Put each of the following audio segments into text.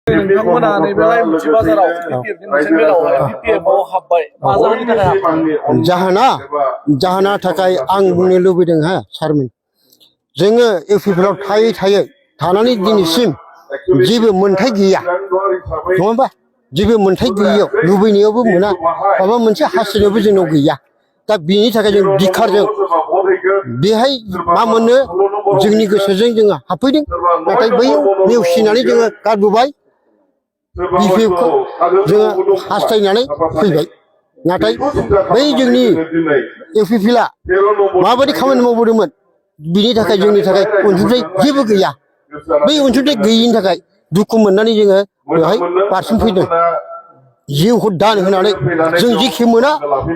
नोंथांमोना नैबे लाइमुथि बाजाराव BPF नि मोनसे मेलावहाय BPF आव हाबबाय मा जाहोननि थाखाय हाबखो? जाहोना थाखाय आं बुंनो लुबैदों हा सारमोन जोङो इउपिपिएलआव थायै थानानै दिनैसिम जेबो मोनथाय गैया नङा होमबा जेबो मोनथाय गैयैयाव लुबैनायावबो मोना माबा मोनसे हास्थायनायावबो जोंनाव गैया दा बेनि थाखाय जों बिखारजों बेहाय मा मोनो जोंनि गोसोजों जोङो हाबफैदों नाथाय बैयाव नेवसिनानै जोङो गारबोबाय BPF खौ जोङो हास्थायनानै फैबाय नाथाय बै जोंनि इउपिपिएलआ माबायदि खामानि मावबोदोंमोन बिनि थाखाय जोंनि थाखाय अनसुंथाइ जेबो गैया बै अनसुंथाइ गैयिनि थाखाय दुखु मोननानै जोङो बेवहाय बारसोमफैदों जिउखौ दान होनानै जों जेखि मोना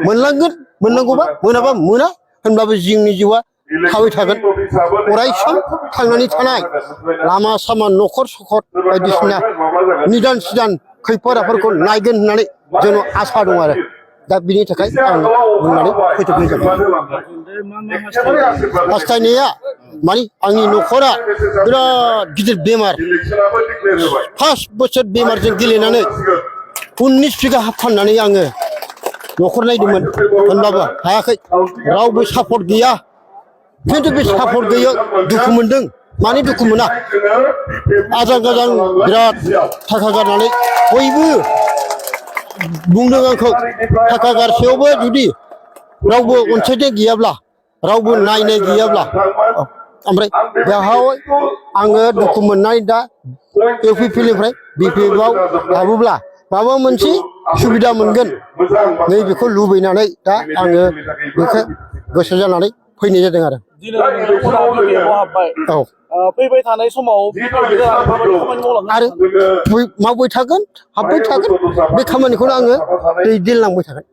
मोनलांगोन मोननांगौबा मोनाबा मोना होनब्लाबो जोंनि जिउआ थाबाय थागोन अराय सम थांनानै थानाय लामा सामा न'खर सखर बायदिसिना निदान सिदान खैफोद आफोदखौ नायगोन होननानै जोंनाव आसा दं आरो दा बिनि थाखाय आं बुंनानै फोजोबनाय जाबाय हास्थायनाया माने आंनि न'खरा बिराद गिदिर बेमार 5 बोसोर बेमारजों गेलेनानै 19 बिगा हा फाननानै आङो न'खर नायदोंमोन होनब्लाबो हायाखै रावबो सापर्ट गैया खिन्थु बे सापर्ट गैया दुखु मोनदों माने दुखु मोना आजां गाजां बिराद थाखा गारनानै बयबो बुंदों आंखौ थाखा गारसेयावबो जुदि रावबो अनसायनाय गैयाब्ला रावबो नायनाय गैयाब्ला ओमफ्राय बेहाय आङो दुखु मोननाय दा इउपिपिएलनिफ्राय BPF आव हाबोब्ला माबा मोनसे सुबिदा मोनगोन नैबेखौ लुबैनानै दा आङो बेखौ गोसो जानानै फैनाय जादों आरो दिनै नोंथांमोना BPF आव हाबबाय फैबाय थानाय समाव आरो मावबाय थागोन हाबबाय थागोन बे खामानिखौनो आङो दैदेनलांबाय थागोन